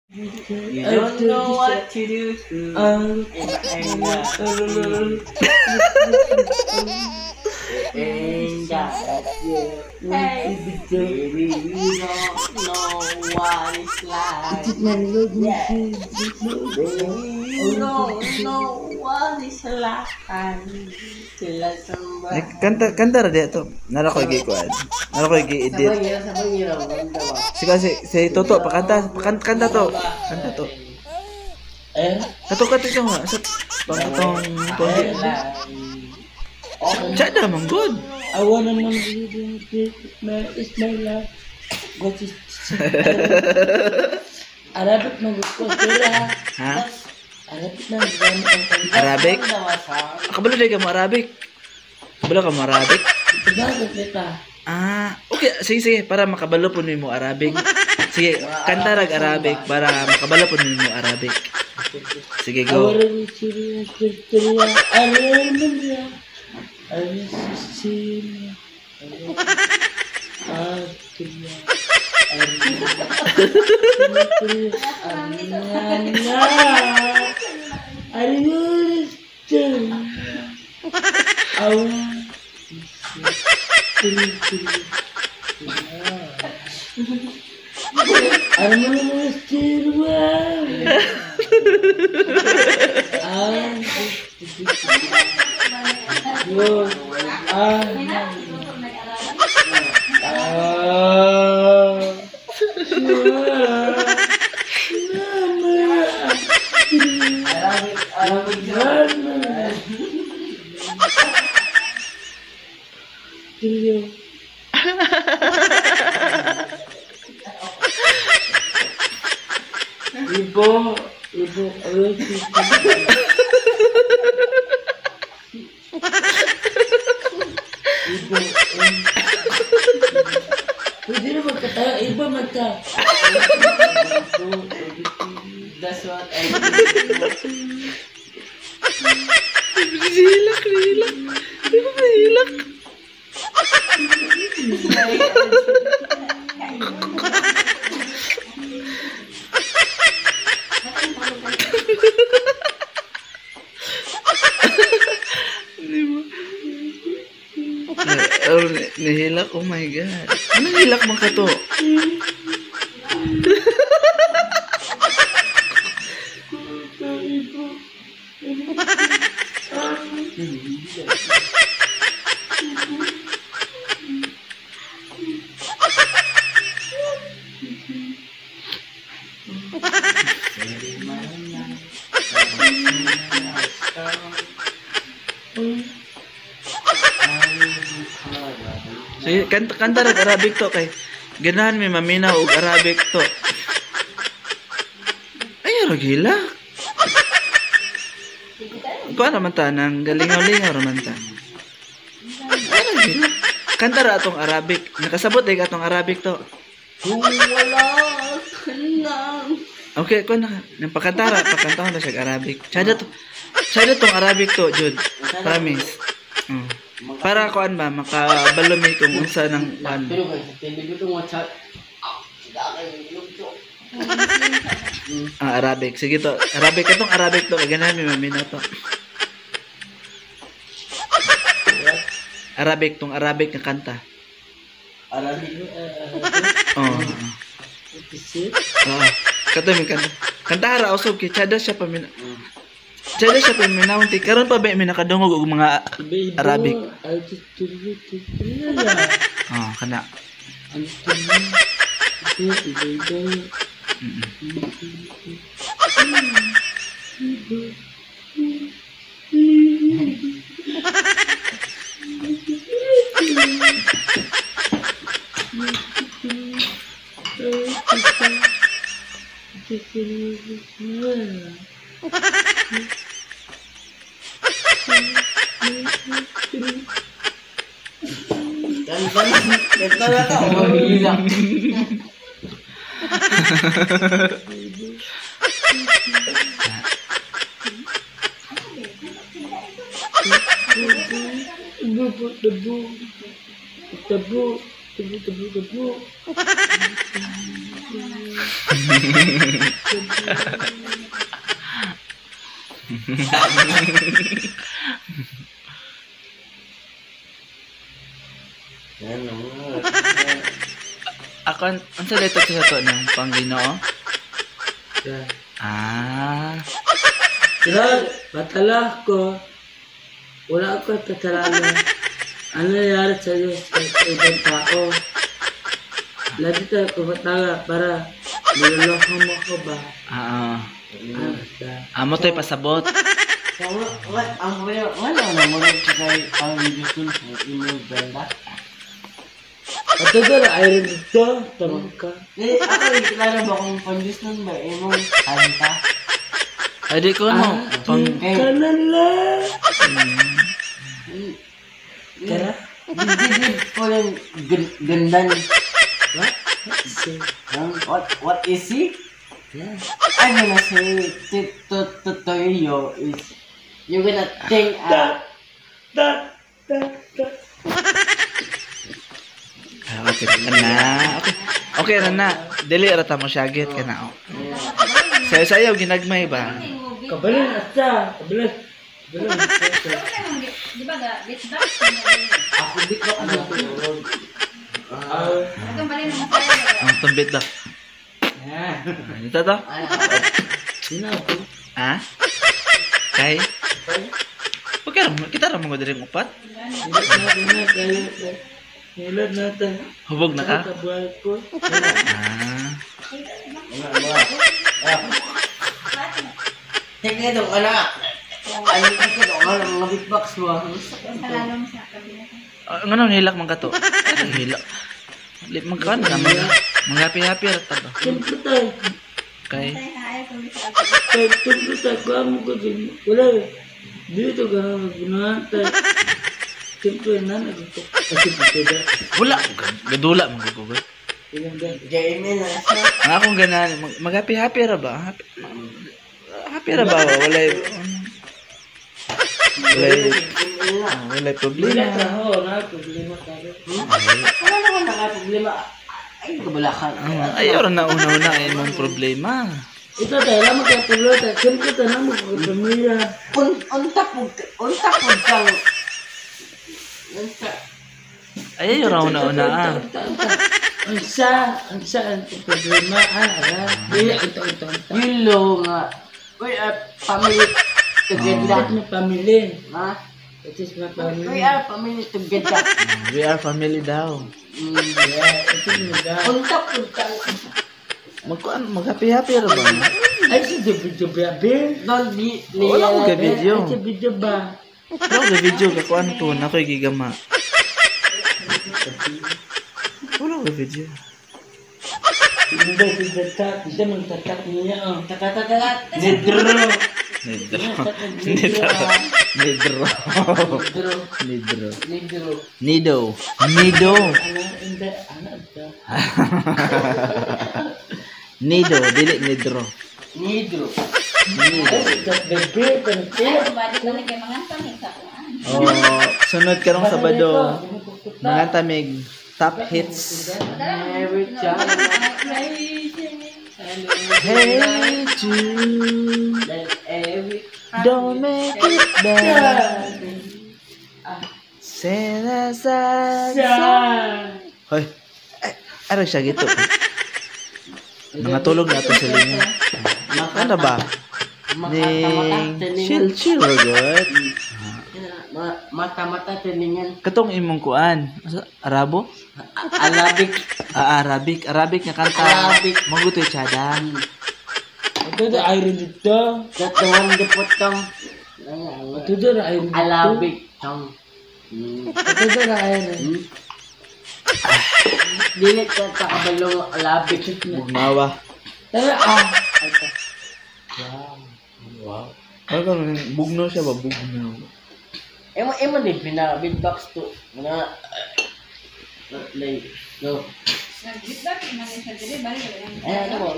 You don't know what to do. And hey, baby, you don't know what it's like. Yeah. Baby, you don't know what it's like. To let somebody. Kanta kanta ra diya to. Nara ko gi-kuan. Nara ko gi-edit. Sige si Toto pakanta pakanta kanta to. Kanta to. Eh? Kato kato ito nga sa pangkatong kundi. Chada man good. I wanna know it's my life. What is Arabic man gusto sila. Ha? Arabic man gusto. Arabic? Kabalo day ka mo Arabic. Kabalo ka mo Arabic? Ah, okay, sige sige para makabalo po nimo Arabic. Sige, kanta rag Arabic para makabalo po nimo Arabic. Sige, go. Ibo, ibo, ibo. Pwede na magkatayo, iba magka. That's what I do. Hilak, hilak. Hilak. Nihilak, oh my God. Anong hilak man ka to? Sige, kanta, kanta rag Arabic to kay ganahan mi maminaw og Arabic to. Ay, rag hilak. Kuan raman ta nang galingaw-lingaw raman ta. Ay, rag hilak. Kanta ra atong Arabic. Nakasabot ay atong Arabic to. Kung wala ka nang. Okay, kuan na. Nang pakanta ra, pakanta na siya Arabic. Tsada to. Tsada tong Arabic to, Jud. Promise. Para kuan ba makabalo mi kung unsa nang kuan. Pero kay sa TV ko tong chat. Ang Arabic. Sige to. Arabic itong Arabic to. Kay ganahan mi maminaw to. Arabic tong Arabic nga kanta. Arabic. Oo. Oo. Kato mi kanta. Kanta ra usab kay tsada siya paminaw. Tsada siya paminaw ti karon pa ba mi nakadungog og mga Arabic. Oh, kana. Kanta na ka, mahilak. Tabu, tabu, tabu, tabu, tabu. Ako, ang salita sa to ng Panginoon? Yeah. Ah. Pero, batala ko, wala ako kasalanan. Ano nangyari sa iyo sa ibang tao? Lagi tayo kumatala para niloloko mo ko ba? Oo. Ah, basta. Amo to'y pasabot. So, what, ang problema, wala na mo rin kay ang gusto mo, imo Brenda. At ito na, iron dito. Tamang ka. Eh, ako, kilala ba kung pandis nun ba, imong kanta? Ay, di ko no. Pang... Ka na lang. Tara. Hindi po lang gandan. What? Say. What is he? Yeah. I'm gonna say to you is you're gonna think Da, da, da, da. Okay na. Okay. Okay na na. Dili ra ta mo syagit ka na. Sayo sayo ginagmay ba? Kabalin asa, kabalin. Kabalin asa. Di ba ga beatbox? Ako bit ba ano to? Ah. Atong balin mo sayo. Ang tumbit ba? Yeah. Ito to? Sino ako? Ha? Kay? Okay ra mo kita ra mo diri upat. Hilot na na kayo. Hilot na ta. Hubog na ka? Kabuhay ko. Ah. Tingnan dong anak. Ano kasi dong anak mga beatbox mo. Salalom sa kabila. Ngano nihilak man ka to? Ano hilak? Lip man ka na mga mga happy-happy ra ta ba? Siyempre tayo. Kay Tay ay kung sa Kay siyempre tayo. Kuha mo ko din. Wala. Dito ka na magbunahan tayo. Siyempre na nagto. Kasi dito ba? wala gadula man ko ba? Ilang ba? Jamie na siya. Ang akong ganahan mag happy-happy ra ba? Happy, happy ra ba? Walay walay walay Wala problema. traho na problema tayo. Wala naman na problema. Ay, kabalakan. Ayaw ra na una-una ay mong problema. Ito tayo lang magka-problema tayo. Siyempre tayo lang magka-pamilya. Unta po kang unta. Ayaw ra una-una ah. Unsa, unsa ang problema ah, ara. Dili unta unta unta. Yulo nga. We are family together. It is my family. Ha? It is my family. We are family together. We are family daw. Yeah, it is my dad. Unta punta. Magkuan mag happy-happy ra ba? Ay si video ba? Don't be Wala ko ga video. Ay si video ba? Wala ko ga video kakuan ko na ko'y gigama. Wala ko video. Hindi si tatak, hindi man tatak niya oh. Tatatatatat. Nidro. Nidro. Nidro. Nidro. Nidro. Nidro. Nidro. Nido. Nido. Ano hindi ano ito? Nido. Dili nidro. Nidro. Nido. Ay si bebe Ay, balik na kay mga tanong sa kuan. Oh, sunod karong Sabado. Mga tamig top hits. Every time Hey Jude, every don't make it bad. Say the sad song. Hoy, ay, aray siya gito. Nangatulog na ato sa lingon. Ano ba? mata-mata Ning chill chill good. Mata-mata tiningan. Katong imong kuan, Arabo? Arabic. Ah, Arabic, Arabic nga kanta. Arabic. Magutoy tsada. Ito da iron dito. That the one the putong. Ito da iron dito. Arabic tong. Ito da iron. Dili ka kabalong Arabic. Bugnawa. Tara ah. Wow. Wow. Ano bugno siya ba bugno? Emo emo ni pina beatbox to. Nga not like no. Nag-beatbox man sa dili balik. Eh ano mo?